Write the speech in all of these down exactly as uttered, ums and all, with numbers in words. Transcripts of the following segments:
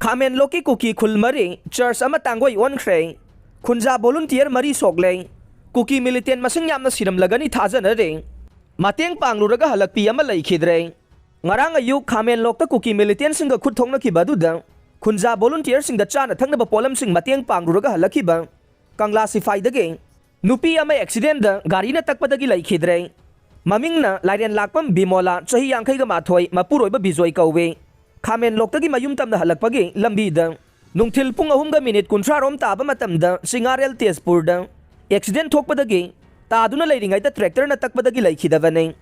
ꯈꯥꯃꯦꯟꯂꯣꯛꯀꯤ ꯀꯨꯀꯤ ꯈꯨꯜ ꯃꯔꯤ, ꯆꯔꯆ ꯑꯃ ꯇꯥꯡꯒꯣꯏ ꯑꯣꯟꯈ꯭ꯔꯦ꯫ ꯈꯨꯟꯖꯥ ꯚꯣꯂꯨꯟꯇꯤꯌꯔ ꯃꯔꯤ ꯁꯣꯛꯂꯦ꯫ ꯀꯨꯀꯤ ꯃꯤꯂꯤꯇꯦꯟ ꯃꯁꯤꯡ ꯌꯥꯝꯅ ꯁꯤꯔꯝꯂꯒꯅꯤ ꯊꯥꯖꯅꯔꯦ꯫ ꯃꯇꯦꯡ ꯄꯥꯡꯂꯨꯔꯒ ꯍꯜꯂꯛꯄꯤ ꯑꯃ ꯂꯩꯈꯤꯗ꯭ꯔꯦ꯫ ꯉꯔꯥꯡ ꯑꯌꯨꯛ ꯈꯥꯃꯦꯟꯂꯣꯛꯇ ꯀꯨꯀꯤ ꯃꯤꯂꯤꯇꯦꯟꯁꯤꯡꯒ ꯈꯨꯠ ꯊꯣꯛꯅꯈꯤꯕ ꯑꯗꯨꯗ ꯈꯨꯟꯖꯥ ꯚꯣꯂꯨꯟꯇꯤꯌꯔꯁꯤꯡꯗ ꯆꯥꯅ ꯊꯛꯅꯕ ꯄꯣꯠꯂꯝꯁꯤꯡ ꯃꯇꯦꯡ ꯄꯥꯡꯂꯨꯔꯒ ꯍꯜꯂꯛꯈꯤꯕ ꯀꯪꯂꯥ ꯁꯤꯐꯥꯏꯗꯒꯤ ꯅꯨꯄꯤ ꯑꯃ ꯑꯦꯛꯁꯤꯗꯦꯟꯗ ꯒꯥꯔꯤꯅ ꯇꯛꯄꯗꯒꯤ ꯂꯩꯈꯤꯗ꯭ꯔꯦ꯫ ꯃꯃꯤꯡꯅ ꯂꯥꯏꯔꯦꯟ ꯂꯥꯛꯄꯝ ꯕꯤꯃꯣꯂꯥ, ꯆꯍꯤ ꯌꯥꯡꯈꯩꯒ ꯃꯥꯊꯣꯏ, ꯃꯄꯨꯔꯣꯏꯕ ꯕꯤꯖꯣꯏ ꯀꯧꯋꯤ꯫ ꯈꯥꯃꯦꯟꯂꯣꯛꯇꯒꯤ ꯃꯌꯨꯝ ꯇꯝꯅ ꯍꯜꯂꯛꯄꯒꯤ ꯂꯝꯕꯤꯗ ꯅꯨꯡꯊꯤꯜ ꯄꯨꯡ ꯑꯍꯨꯝꯒ ꯃꯤꯅꯤꯠ ꯀꯨꯟꯊ꯭ꯔꯥ ꯔꯣꯝ ꯇꯥꯕ ꯃꯇꯝꯗ ꯆꯤꯉꯥꯔꯦꯜ ꯇꯦꯖꯄꯨꯔꯗ ꯑꯦꯛꯁꯤꯗꯦꯟ ꯊꯣꯛꯄꯗꯒꯤ ꯇꯥꯗꯨꯅ ꯂꯩꯔꯤꯉꯩꯗ ꯇ꯭ꯔꯦꯛꯇꯔꯅ ꯇꯛꯄꯗꯒꯤ ꯂꯩꯈꯤꯗꯕꯅꯤ꯫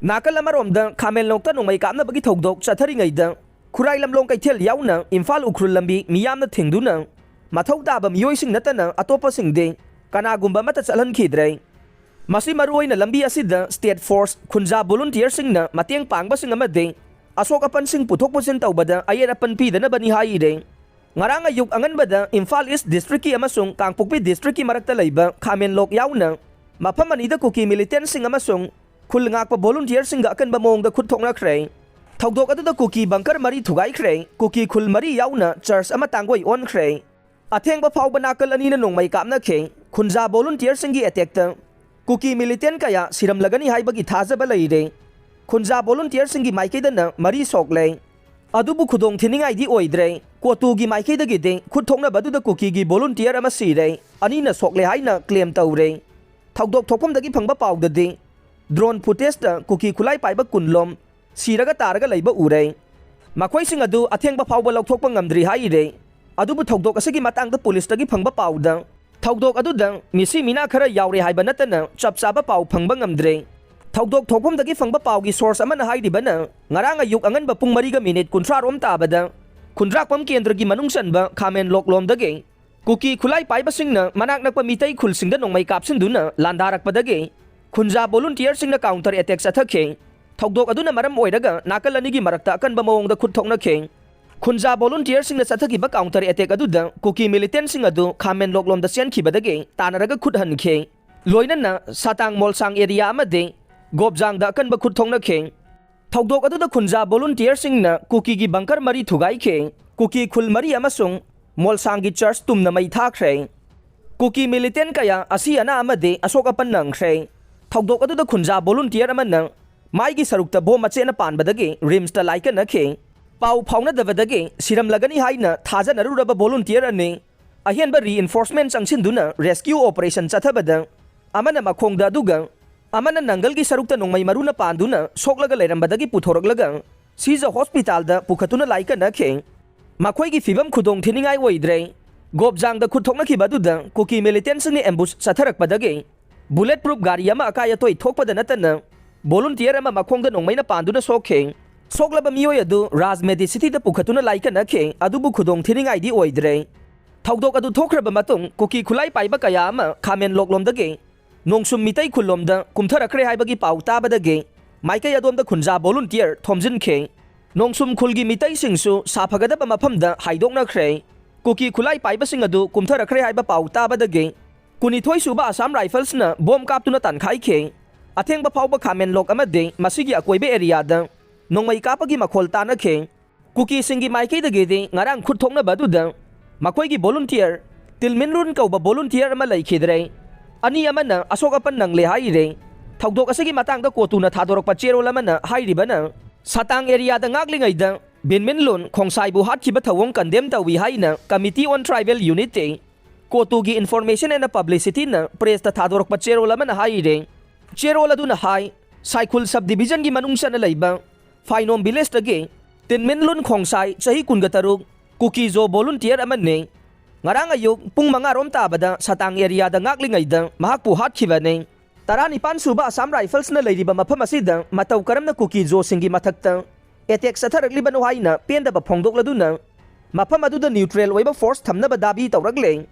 ꯅꯥꯀꯜ ꯑꯃꯔꯣꯝꯗ ꯈꯥꯃꯦꯟꯂꯣꯛꯇ ꯅꯣꯡꯃꯩ ꯀꯥꯞꯅꯕꯒꯤ ꯊꯧꯗꯣꯛ ꯆꯠꯊꯔꯤꯉꯩꯗ ꯈꯨꯔꯥꯏ ꯂꯝꯂꯣꯡ ꯀꯩꯊꯦꯜ ꯌꯥꯎꯅ ꯏꯝꯐꯥꯜ ꯎꯈ꯭ꯔꯨꯜ ꯂꯝꯕꯤ ꯃꯤꯌꯥꯝꯅ ꯊꯤꯡꯗꯨꯅ ꯃꯊꯧ ꯇꯥꯕ ꯃꯤꯑꯣꯏꯁꯤꯡ ꯅꯠꯇꯅ ꯑꯇꯣꯞꯄꯁꯤꯡꯗꯤ ꯀꯅꯥꯒꯨꯝꯕ ꯑꯃꯠꯇ ꯆꯠꯍꯟꯈꯤꯗ꯭ꯔꯦ꯫ ꯃꯁꯤ ꯃꯔꯨꯑꯣꯏꯅ ꯂꯝꯕꯤ ꯑꯁꯤꯗ ꯁ꯭ꯇꯦꯠ ꯐꯣꯔꯁ, ꯈꯨꯟꯖꯥ ꯚꯣꯂꯨꯟꯇꯤꯌꯔꯁꯤꯡꯅ ꯃꯇꯦꯡ ꯄꯥꯡꯕꯁꯤꯡ ꯑꯃꯗꯤ ꯑꯁꯣꯛ ꯑꯄꯟꯁꯤꯡ ꯄꯨꯊꯣꯛ ꯄꯨꯁꯤꯟ ꯇꯧꯕꯗ ꯑꯌꯦꯠ ꯑꯄꯟ ꯄꯤꯗꯅꯕꯅꯤ ꯍꯥꯏꯔꯤ꯫ ꯉꯔꯥꯡ ꯑꯌꯨꯛ ꯑꯉꯟꯕꯗ ꯏꯝꯐꯥꯜ ꯏꯁ ꯗꯤꯁꯇ꯭ꯔꯤꯛꯀꯤ ꯑꯃꯁꯨꯡ ꯀꯥꯡꯄꯣꯛꯄꯤ ꯗꯤꯁꯇ꯭ꯔꯤꯛꯀꯤ ꯃꯔꯛꯇ ꯂꯩꯕ ꯈꯥꯃꯦꯟꯂꯣꯛ ꯌꯥꯎꯅ ꯃꯐꯝ ꯑꯅꯤꯗ ꯀꯨꯀꯤ ꯃꯤꯂꯤꯇꯦꯟꯁꯤꯡ ꯑꯃꯁꯨꯡ ꯈꯨꯜ ꯉꯥꯛꯄ ꯚꯣꯂꯨꯟꯇꯤꯌꯔꯁꯤꯡꯒ ꯑꯀꯟꯕ ꯃꯑꯣꯡꯗ ꯈꯨꯠ ꯊꯣꯛꯅꯈ꯭ꯔꯦ꯫ ꯊꯧꯗꯣꯛ ꯑꯗꯨꯗ ꯀꯨꯀꯤ ꯕꯪꯀꯔ ꯃꯔꯤ ꯊꯨꯒꯥꯏꯈ꯭ꯔꯦ, ꯀꯨꯀꯤ ꯈꯨꯜ ꯃꯔꯤ ꯌꯥꯎꯅ ꯆꯔꯆ ꯑꯃ ꯇꯥꯡꯒꯣꯏ ꯑꯣꯟꯈ꯭ꯔꯦ꯫ ꯑꯊꯦꯡꯕ ꯐꯥꯎꯕ ꯅꯥꯀꯜ ꯑꯅꯤꯅ ꯅꯣꯡꯃꯩ ꯀꯥꯞꯅꯈꯤ꯫ ꯈꯨꯟꯖꯥ ꯚꯣꯂꯨꯟꯇꯤꯌꯔꯁꯤꯡꯒꯤ ꯑꯦꯇꯦꯛꯇ ꯀꯨꯀꯤ ꯃꯤꯂꯤꯇꯦꯟ ꯀꯌꯥ ꯁꯤꯔꯝꯂꯒꯅꯤ ꯍꯥꯏꯕꯒꯤ ꯊꯥꯖꯕ ꯂꯩꯔꯦ꯫ ꯈꯨꯟꯖꯥ ꯚꯣꯂꯨꯟꯇꯤꯌꯔꯁꯤꯡꯒꯤ ꯃꯥꯏꯀꯩꯗꯅ ꯃꯔꯤ ꯁꯣꯛꯂꯦ꯫ ꯑꯗꯨꯕꯨ ꯈꯨꯗꯣꯡ ꯊꯤꯅꯤꯡꯉꯥꯏꯗꯤ ꯑꯣꯏꯗ꯭ꯔꯦ꯫ ꯀꯣꯇꯨꯒꯤ ꯃꯥꯏꯀꯩꯗꯒꯤꯗꯤ ꯈꯨꯠ ꯊꯣꯛꯅꯕ ꯑꯗꯨꯗ ꯀꯨꯀꯤꯒꯤ ꯚꯣꯂꯨꯟꯇꯤꯌꯔ ꯑꯃ ꯁꯤꯔꯦ, ꯑꯅꯤꯅ ꯁꯣꯛꯂꯦ ꯍꯥꯏꯅ ꯀ꯭ꯂꯦꯝ ꯇꯧꯔꯦ꯫ ꯊꯧꯗꯣꯛ ꯊꯣꯛꯐꯝꯗꯒꯤ ꯐꯪꯕ ꯄꯥꯎꯗꯗꯤ ꯗ꯭ꯔꯣꯟ ꯐꯨꯇꯦꯖꯇ ꯀꯨꯀꯤ ꯈꯨꯠꯂꯥꯏ ꯄꯥꯏꯕ ꯀꯨꯟꯂꯣꯝ ꯁꯤꯔꯒ ꯇꯥꯔꯒ ꯂꯩꯕ ꯎꯔꯦ꯫ ꯃꯈꯣꯏꯁꯤꯡ ꯑꯗꯨ ꯑꯊꯦꯡꯕ ꯐꯥꯎꯕ ꯂꯧꯊꯣꯛꯄ ꯉꯝꯗ꯭ꯔꯤ ꯍꯥꯏꯔꯦ꯫ ꯑꯗꯨꯕꯨ ꯊꯧꯗꯣꯛ ꯑꯁꯤꯒꯤ ꯃꯇꯥꯡꯗ ꯄꯨꯂꯤꯁꯇꯒꯤ ꯐꯪꯕ ꯄꯥꯎꯗ ꯊꯧꯗꯣꯛ ꯑꯗꯨꯗ ꯃꯤꯁꯤ ꯃꯤꯅꯥ ꯈꯔ ꯌꯥꯎꯔꯦ ꯍꯥꯏꯕ ꯅꯠꯇꯅ ꯆꯞ ꯆꯥꯕ ꯄꯥꯎ ꯐꯪꯕ ꯉꯝꯗ꯭ꯔꯦ꯫ ꯊꯧꯗꯣꯛ ꯊꯣꯛꯐꯝꯗꯒꯤ ꯐꯪꯕ ꯄꯥꯎꯒꯤ ꯁꯣꯔꯁ ꯑꯃꯅ ꯍꯥꯏꯔꯤꯕꯅ ꯉꯔꯥꯡ ꯑꯌꯨꯛ ꯑꯉꯟꯕ ꯄꯨꯡ ꯃꯔꯤꯒ ꯃꯤꯅꯤꯠ ꯀꯨꯟꯊ꯭ꯔꯥ ꯔꯣꯝ ꯇꯥꯕꯗ ꯈꯨꯟꯗ꯭ꯔꯥꯛꯄꯝ ꯀꯦꯟꯗ꯭ꯔꯒꯤ ꯃꯅꯨꯡ ꯆꯟꯕ ꯈꯥꯃꯦꯟꯂꯣꯛ ꯂꯣꯝꯗꯒꯤ ꯀꯨꯀꯤ ꯈꯨꯠꯂꯥꯏ ꯄꯥꯏꯕꯁꯤꯡꯅ ꯃꯅꯥꯛ ꯅꯛꯄ ꯃꯤꯇꯩ ꯈꯨꯜꯁꯤꯡꯗ ꯅꯣꯡꯃꯩ ꯀꯥꯞꯁꯤꯟꯗꯨꯅ ꯂꯥꯟꯗꯥꯔꯛꯄꯗꯒꯤ ꯈꯨꯟꯖꯥ ꯚꯣꯂꯨꯟꯇꯤꯌꯔꯁꯤꯡꯅ ꯀꯥꯎꯟꯇꯔ ꯑꯦꯇꯦꯛ ꯆꯠꯊꯈꯤ꯫ ꯊꯧꯗꯣꯛ ꯑꯗꯨꯅ ꯃꯔꯝ ꯑꯣꯏꯔꯒ ꯅꯥꯀꯜ ꯑꯅꯤꯒꯤ ꯃꯔꯛꯇ ꯑꯀꯟꯕ ꯃꯑꯣꯡꯗ ꯈꯨꯠ ꯊꯣꯛꯅꯈꯤ꯫ ꯈꯨꯟꯖꯥ ꯚꯣꯂꯨꯟꯇꯤꯌꯔꯁꯤꯡꯅ ꯆꯠꯊꯈꯤꯕ ꯀꯥꯎꯟꯇꯔ ꯑꯦꯇꯦꯛ ꯑꯗꯨꯗ ꯀꯨꯀꯤ ꯃꯤꯂꯤꯇꯦꯟꯁꯤꯡ ꯑꯗꯨ ꯈꯥꯃꯦꯟꯂꯣꯛ ꯂꯣꯝꯗ ꯆꯦꯟꯈꯤꯕꯗꯒꯤ ꯇꯥꯟꯅꯔꯒ ꯈꯨꯠ ꯍꯟꯈꯤ꯫ ꯂꯣꯏꯅꯅ ꯁꯥꯇꯥꯡ ꯃꯣꯜꯁꯥꯡ ꯑꯦꯔꯤꯌꯥ ꯑꯃꯗꯤ ꯒꯣꯞꯖꯥꯡꯗ ꯑꯀꯟꯕ ꯈꯨꯠ ꯊꯣꯛꯅꯈꯤ꯫ ꯊꯧꯗꯣꯛ ꯑꯗꯨꯗ ꯈꯨꯟꯖꯥ ꯚꯣꯂꯨꯟꯇꯤꯌꯔꯁꯤꯡꯅ ꯀꯨꯀꯤꯒꯤ ꯕꯪꯀꯔ ꯃꯔꯤ ꯊꯨꯒꯥꯏꯈꯤ꯫ ꯀꯨꯀꯤ ꯈꯨꯜ ꯃꯔꯤ ꯑꯃꯁꯨꯡ ꯃꯣꯜꯁꯥꯡꯒꯤ ꯆꯔꯆ ꯇꯨꯝꯅ ꯃꯩ ꯊꯥꯈ꯭ꯔꯦ꯫ ꯀꯨꯀꯤ ꯃꯤꯂꯤꯇꯦꯟ ꯀꯌꯥ ꯑꯁꯤ ꯑꯅꯥ ꯑꯃꯗꯤ ꯑꯁꯣꯛ ꯑꯄꯟ ꯅꯪꯈ꯭ꯔꯦ꯫ ꯊꯧꯗꯣꯛ ꯑꯗꯨꯗ ꯈꯨꯟꯖꯥ ꯚꯣꯂꯨꯟꯇꯤꯌꯔ ꯑꯃꯅ ꯃꯥꯏꯒꯤ ꯁꯔꯨꯛꯇ ꯕꯣꯝ ꯃꯆꯦꯠꯅ ꯄꯥꯟꯕꯗꯒꯤ ꯔꯤꯝꯁꯇ ꯂꯥꯏꯀꯠꯅꯈꯤ꯫ ꯄꯥꯎ ꯐꯥꯎꯅꯗꯕꯗꯒꯤ ꯁꯤꯔꯝꯂꯒꯅꯤ ꯍꯥꯏꯅ ꯊꯥꯖꯅꯔꯨꯔꯕ ꯚꯣꯂꯨꯟꯇꯤꯌꯔ ꯑꯅꯤ ꯑꯍꯦꯟꯕ ꯔꯤꯏꯟꯐꯣꯔꯁꯃꯦꯟ ꯆꯪꯁꯤꯟꯗꯨꯅ ꯔꯦꯁꯀ꯭ꯌꯨ ꯑꯣꯄꯔꯦꯁꯟ ꯆꯠꯊꯕꯗ ꯑꯃꯅ ꯃꯈꯣꯡꯗ ꯑꯗꯨꯒ ꯑꯃꯅ ꯅꯪꯒꯜꯒꯤ ꯁꯔꯨꯛꯇ ꯅꯣꯡꯃꯩ ꯃꯔꯨꯅ ꯄꯥꯟꯗꯨꯅ ꯁꯣꯛꯂꯒ ꯂꯩꯔꯝꯕꯗꯒꯤ ꯄꯨꯊꯣꯔꯛꯂꯒ ꯁꯤꯖ ꯍꯣꯁꯄꯤꯇꯥꯜꯗ ꯄꯨꯈꯠꯇꯨꯅ ꯂꯥꯏꯀꯠꯅꯈꯤ꯫ ꯃꯈꯣꯏꯒꯤ ꯐꯤꯕꯝ ꯈꯨꯗꯣꯡ ꯊꯤꯅꯤꯡꯉꯥꯏ ꯑꯣꯏꯗ꯭ꯔꯦ꯫ ꯒꯣꯞꯖꯥꯡꯗ ꯈꯨꯠ ꯊꯣꯛꯅꯈꯤꯕ ꯑꯗꯨꯗ ꯀꯨꯀꯤ ꯃꯤꯂꯤꯇꯦꯟꯁꯤꯡꯅ ꯑꯦꯝꯕꯨꯁ ꯆꯠꯊꯔꯛꯄꯗꯒꯤ ꯕꯨꯂꯦꯠ ꯄ꯭ꯔꯨꯞ ꯒꯥꯔꯤ ꯑꯃ ꯑꯀꯥꯏ ꯑꯇꯣꯏ ꯊꯣꯛꯄꯗ ꯅꯠꯇꯅ ꯚꯣꯂꯨꯟꯇꯤꯌꯔ ꯑꯃ ꯃꯈꯣꯡꯗ ꯅꯣꯡꯃꯩꯅ ꯄꯥꯟꯗꯨꯅ ꯁꯣꯛꯈꯤ꯫ ꯁꯣꯛꯂꯕ ꯃꯤꯑꯣꯏ ꯑꯗꯨ ꯔꯥꯖ ꯃꯦꯗꯤꯁꯤꯇꯤꯗ ꯄꯨꯈꯠꯇꯨꯅ ꯂꯥꯏꯀꯠꯅꯈꯤ, ꯑꯗꯨꯕꯨ ꯈꯨꯗꯣꯡ ꯊꯤꯅꯤꯡꯉꯥꯏꯗꯤ ꯑꯣꯏꯗ꯭ꯔꯦ꯫ ꯊꯧꯗꯣꯛ ꯑꯗꯨ ꯊꯣꯛꯈ꯭ꯔꯕ ꯃꯇꯨꯡ ꯀꯨꯀꯤ ꯈꯨꯠꯂꯥꯏ ꯄꯥꯏꯕ ꯀꯌꯥ ꯑꯃ ꯈꯥꯃꯦꯟ ꯂꯣꯛꯂꯣꯝꯗꯒꯤ ꯅꯣꯡꯁꯨꯝ ꯃꯤꯇꯩ ꯈꯨꯜꯂꯣꯝꯗ ꯀꯨꯝꯊꯔꯛꯈ꯭ꯔꯦ ꯍꯥꯏꯕꯒꯤ ꯄꯥꯎ ꯇꯥꯕꯗꯒꯤ ꯃꯥꯏꯀꯩ ꯑꯗꯣꯝꯗ ꯈꯨꯟꯖꯥ ꯚꯣꯂꯨꯟꯇꯤꯌꯔ ꯊꯣꯝꯖꯤꯟꯈꯤ꯫ ꯅꯣꯡꯁꯨꯝ ꯈꯨꯜꯒꯤ ꯃꯤꯇꯩꯁꯤꯡꯁꯨ ꯁꯥꯐꯒꯗꯕ ꯃꯐꯝꯗ ꯍꯥꯏꯗꯣꯛꯅꯈ꯭ꯔꯦ꯫ ꯀꯨꯀꯤ ꯈꯨꯠꯂꯥꯏ ꯄꯥꯏꯕꯁꯤꯡ ꯑꯗꯨ ꯀꯨꯝꯊꯔꯛꯈ꯭ꯔꯦ ꯍꯥꯏꯕ ꯄꯥꯎ ꯇꯥꯕꯗꯒꯤ ꯀꯨꯟꯅꯤꯊꯣꯏ ꯁꯨꯕ ꯑꯁꯥꯝ ꯔꯥꯏꯐꯜꯁꯅ ꯕꯣꯝ ꯀꯥꯞꯇꯨꯅ ꯇꯥꯟꯈꯥꯏꯈꯤ꯫ ꯑꯊꯦꯡꯕ ꯐꯥꯎꯕ ꯈꯥꯃꯦꯟ ꯂꯣꯛ ꯑꯃꯗꯤ ꯃꯁꯤꯒꯤ ꯑꯀꯣꯏꯕ ꯑꯦꯔꯤꯌꯥꯗ ꯅꯣꯡꯃꯩ ꯀꯥꯞꯄꯒꯤ ꯃꯈꯣꯜ ꯇꯥꯅꯈꯤ꯫ ꯀꯨꯀꯤꯁꯤꯡꯒꯤ ꯃꯥꯏꯀꯩꯗꯒꯤꯗꯤ ꯉꯔꯥꯡ ꯈꯨꯠ ꯊꯣꯛꯅꯕ ꯑꯗꯨꯗ ꯃꯈꯣꯏꯒꯤ ꯚꯣꯂꯨꯟꯇꯤꯌꯔ ꯇꯤꯜꯃꯤꯟꯂꯨꯟ ꯀꯧꯕ ꯚꯣꯂꯨꯟꯇꯤꯌꯔ ꯑꯃ ꯂꯩꯈꯤꯗ꯭ꯔꯦ꯫ ꯑꯅꯤ ꯑꯃꯅ ꯑꯁꯣꯛ ꯑꯄꯟ ꯅꯪꯂꯦ ꯍꯥꯏꯔꯤ꯫ ꯊꯧꯗꯣꯛ ꯑꯁꯤꯒꯤ ꯃꯇꯥꯡꯗ ꯀꯣꯇꯨꯅ ꯊꯥꯗꯣꯔꯛꯄ ꯆꯦꯔꯣꯜ ꯑꯃꯅ ꯍꯥꯏꯔꯤꯕꯅ, ꯁꯇꯥꯡ ꯑꯦꯔꯤꯌꯥꯗ ꯉꯥꯛꯂꯤꯉꯩꯗ ꯕꯤꯟꯃꯤꯟꯂꯨꯟ ꯈꯣꯡꯁꯥꯏꯕꯨ ꯍꯥꯠꯈꯤꯕ ꯊꯧꯑꯣꯡ ꯀꯟꯗꯦꯝ ꯇꯧꯏ ꯍꯥꯏꯅ Committee on Tribal Unityꯀꯤ ꯀꯣꯇꯨꯒꯤ ꯏꯟꯐꯣꯔꯃꯦꯁꯟ ꯑꯦꯟ ꯄꯕ꯭ꯂꯤꯁꯤꯇꯤꯅ ꯄ꯭ꯔꯦꯁꯇ ꯊꯥꯗꯣꯔꯛꯄ ꯆꯦꯔꯣꯜ ꯑꯃꯅ ꯍꯥꯏꯔꯤ꯫ ꯆꯦꯔꯣꯜ ꯑꯗꯨꯅ ꯍꯥꯏ, ꯁꯥꯏꯈꯨꯜ ꯁꯕ ꯗꯤꯕꯤꯖꯟꯒꯤ ꯃꯅꯨꯡ ꯆꯟꯅ ꯂꯩꯕ ꯐꯥꯏꯅꯣꯝ ꯚꯤꯂꯦꯖꯇꯒꯤ ꯇꯤꯟꯃꯤꯟꯂꯨꯟ ꯈꯣꯡꯁꯥꯏ, ꯆꯍꯤ ꯀꯨꯟꯒ ꯇꯔꯨꯛ, ꯀꯨꯀꯤꯖꯣ ꯚꯣꯂꯨꯟꯇꯤꯌꯔ ꯑꯃꯅꯤ꯫ ꯉꯔꯥꯡ ꯑꯌꯨꯛ ꯄꯨꯡ ꯃꯉꯥ ꯔꯣꯝ ꯇꯥꯕꯗ ꯁꯇꯥꯡ ꯑꯦꯔꯤꯌꯥꯗ ꯉꯥꯛꯂꯤꯉꯩꯗ ꯃꯍꯥꯛꯄꯨ ꯍꯥꯠꯈꯤꯕꯅꯤ꯫ ꯇꯔꯥꯅꯤꯄꯥꯟ ꯁꯨꯕ ꯑꯁꯥꯝ ꯔꯥꯏꯐꯜꯁꯅ ꯂꯩꯔꯤꯕ ꯃꯐꯝ ꯑꯁꯤꯗ ꯃꯇꯧ ꯀꯔꯝꯅ ꯀꯨꯀꯤꯖꯣꯁꯤꯡꯒꯤ ꯃꯊꯛꯇ ꯑꯦꯇꯦꯛ ꯆꯠꯊꯔꯛꯂꯤꯕꯅꯣ ꯍꯥꯏꯅ ꯄꯦꯟꯗꯕ ꯐꯣꯡꯗꯣꯛꯂꯗꯨꯅ ꯃꯐꯝ ꯑꯗꯨꯗ ꯅ꯭ꯌꯨꯇ꯭ꯔꯦꯜ ꯑꯣꯏꯕ ꯐꯣꯔꯁ ꯊꯝꯅꯕ ꯗꯥꯕꯤ ꯇꯧꯔꯛꯂꯦ꯫